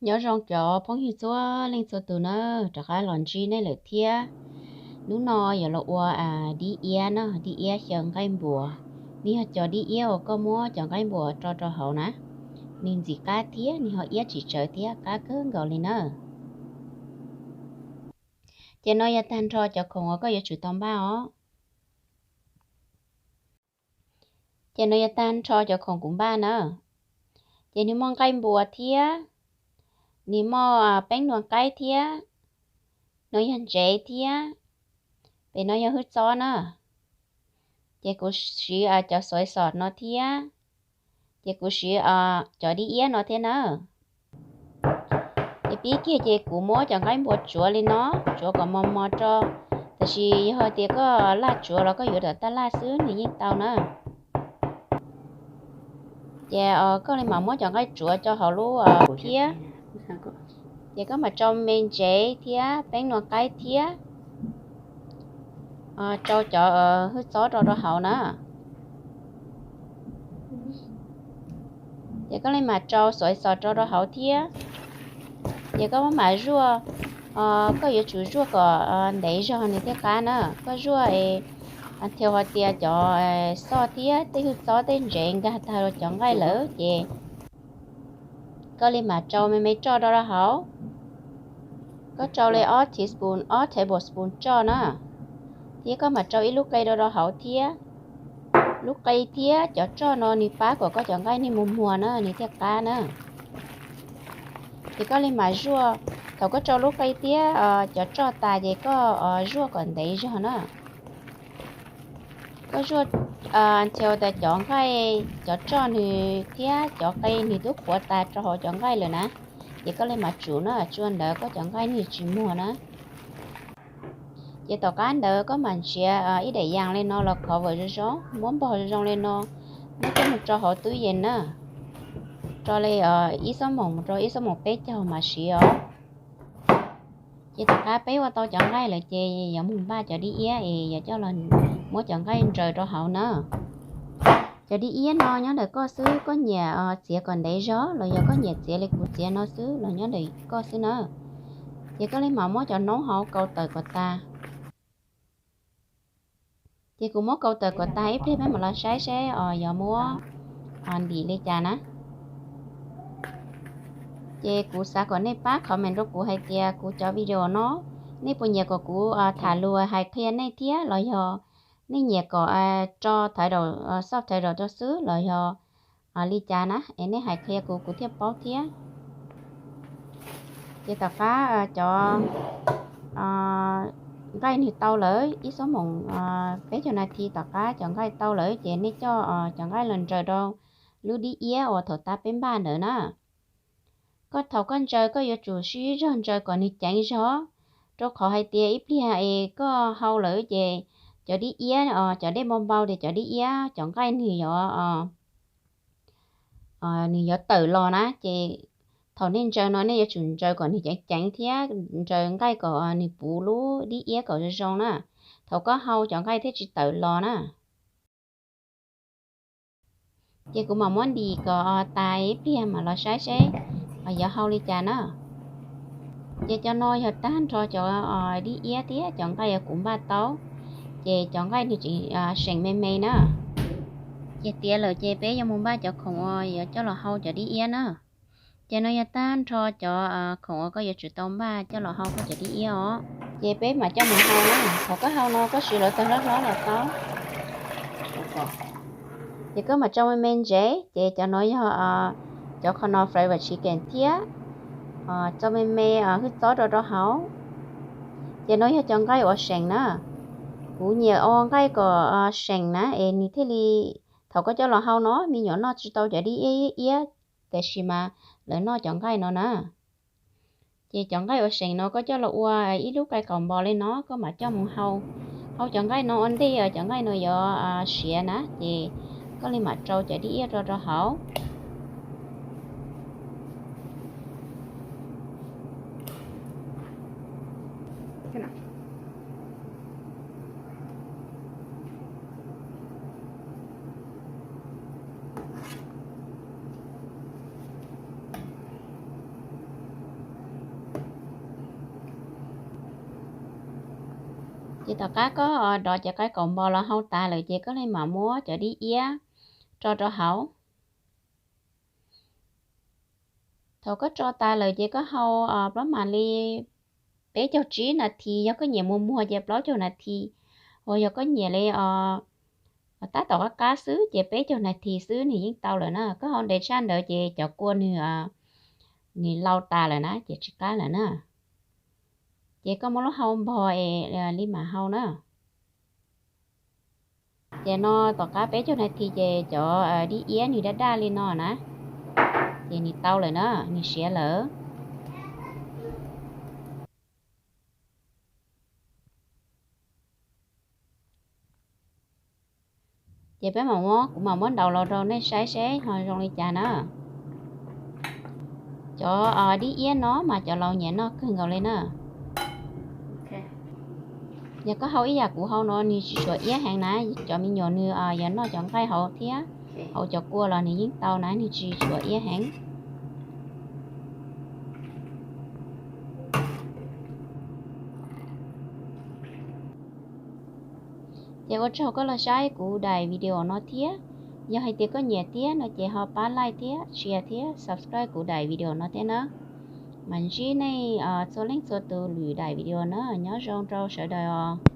Nyob zoo cov phooj ywg txhua leej txhua tus na, rov qab los ntsib nej lawm thiab. Hnub no yuav los ua dib iab na, dib iab xyaw nqaij npuas. Nws yog cov dib iab uas koj muab cov nqaij npuas tso rau hauv na, nws ntxim qab thiab nws ho iab tsis tsawv thiab qab kawg nkaus li na. Ces no yog tag nrho cov khoom uas koj yuav tsum tau npaj os. Ces no yog tag nrho cov khoom kuv npaj na. Ces nws muaj nqaij npuas thiab, nws muaj peeb nua qaib thiab, no yog ntsev thiab, pem no yog hwj txob na. Ces kuv siv cov xois xos no thiab, ces kuv siv cov dib iab no thiab na. Ces pib kiag ces kuv muab cov nqaij npuas tsuav li no, tsuav kom mos mos tso. Tiam sis yog hais tias koj laj tsuav los koj yuav daim tab laj xwb nws yeej tau na. Ces koj li mam muab cov nqaij tsuav tso hauv lub phiab. Ces koj mam rau me ntsev thiab peeb nua qaib thiab, rau cov hwj txob rau rau hauv na. Ces koj li mam rau xois xos rau rau hauv thiab. Ces koj mam zuaj, koj yuav tsum zuaj kom ntev zog nws thiaj qab na. Koj zuaj es thiaj hais tias cov xoj thiab tej hwj txob tej ntsev nkag tag cov nqaij lawm ces koj li mam rau me me roj rau rau hauv. Koj rau li ob teaspoon, ob tablespoon roj na, thiab koj mam rau ib lub qe rau rau hauv thiab. Lub qe thiab cov roj no nws pab kom koj cov nqaij nws muag muag na nws thiaj qab na. Ces koj li mam zuaj, thaum koj rau lub qe thiab cov roj tas ces koj zuaj kom ntev zog na. Koj zuaj until tas cov nqaij, cov roj nws thiab cov qe nws twb qhuav tas rau hauv cov nqaij lawm na, ces koj li mam tsum na, tsis ua ntawd koj cov nqaij nws tsis muag na. Ces tom qab ntawd koj mam nrhiav ib daim yas li no los cover zoo zoo, muab npog zoo zoo li no, muab coj mus rau hauv tub yees na, rau li ib xuab moos mus rau ib xuab moos peb caug mam siv os. Ces tom qab peb ua tau cov nqaij lawm ces yuav mus npaj cov dib iab es yuav coj los muab cov nqaij ntsaws rau hauv na. Cov dib iab no nyob ntawm koj xwb, koj nyiam txiav kom ntev zog los yog koj nyiam txiav li kuv txiav no xwb los nyob ntawm koj xwb na. Ces koj li mam muab cov noob hauv kaus tawm kom tas. Ces kuv muab kaus tawm kom tas ib pliag peb mam los saib seb os yuav muab ntim li cas na. Ces kuv xav kom nej pab comment rau kuv hais tias kuv cov video no nej puas nyiam kom kuv tham lus hais qhia nej thiab los yog nej nyiam kom tso thaiv daus, subtitle rau xwb los yog li cas na es nej hais qhia kuv kuv thiaj paub thiab. Ces tom qab cov nqaij nws tau lawm ib xuab moos peb caug nas this tom qab cov nqaij tau lawm ces nej coj cov nqaij los ntsaws rau lub dib iab uas thaum tas peb npaj ntawd na. Koj thaum koj ntsaws koj yuav tsum sib zog ntsaws kom nws ceev zog, rau qhov hais tias ib pliag es koj hau lawm ces cov dib iab, cov dej npau npau ces cov dib iab cov nqaij nws yuav nws yuav tawm los na. Ces thaum nej ntsaws no nej yuav tsum ntsaws kom nws ceev ceev thiab ntsaws nqaij kom nws puv lub dib iab kom zoo zoo na, thaum koj hau cov nqaij thiaj tsis tawm los na. Ces kuv mam muab ntim kom tas ib pliag mam los saib seb yuav hau li cas na. Ces cov no yog tag nrho cov dib iab thiab cov nqaij uas kuv npaj tau, ces cov nqaij nws tseem seem me me na. Ces tiav lawm ces peb yuav mus npaj cov khoom uas yuav coj los hau cov dib iab na. Ces no yog tag nrho cov khoom uas koj yuav tsum tau npaj coj los hau koj cov dib iab os. Ces peb mam coj mus hau na, thaum koj hau no koj siv lawv tag hlob hlob los tau. Ces koj mam tso me me ntsev, ces cov no yog cov qho no flavored chicken thiab tso me me hwj txob rau rau hauv. Ces no yog cov nqaij uas seem na, kuv nyiam ua nqaij kom seem na es nws thiaj li, thaum koj coj los hau no me nyuam noj tsis tau cov dib iab, tiam sis mas lawv noj cov nqaij no na. Ces cov nqaij uas seem no koj coj los ua ib lub qe qaum npos li no koj mam coj mus hau. Hau cov nqaij no ua ntej cov nqaij no yuav siav na, ces koj li mam rau cov dib iab rau rau hauv. Ces tom qab koj dov cov qaib kaum npo los hau tas lawm ces koj li mam muab cov dib iab tso rau hauv. Thaum koj tso tas lawm ces koj hau plaub mam li peb caug tsib nas this, yog koj nyiam muag muag ces plaub caug nas this, uas yog koj nyiam li tab tom qab qab xwb ces peb caug nas this xwb nws yeej tau lawm na. Koj hau ntev tshaj ntawd ces cov kua nws nws lau tas lawm na ces tsis qab lawm na. Ces koj muab lub hau npog es li mam hau na. Ces no tom qab peb caug nas this ces cov dib iab nws daj daj li no na, ces nws tau lawm na, nws siav lawm. Ces peb mam muab, kuv mam muab ntaus los rau nej saib seb ho zoo li cas na. Cov dib iab no mas cov laus nyiam noj kawg nkaus li na. Yog koj hau ib yam kuv hau no nws tsis tshua iab heev na, cov me nyuam nws yog noj cov nqaij hauv thiab hauv cov kua los nws yeej tau na, nws tsis tshua iab heev. Ces ua tsaug koj los saib kuv daim video no thiab. Yog hais tias koj nyiam thiab no ces ho pab like thiab share thiab subscribe kuv daim video no thiab na. Mam ntsib nej txhua leej txhua tus lwm daim video na, nyob zoo rau sawv daws os.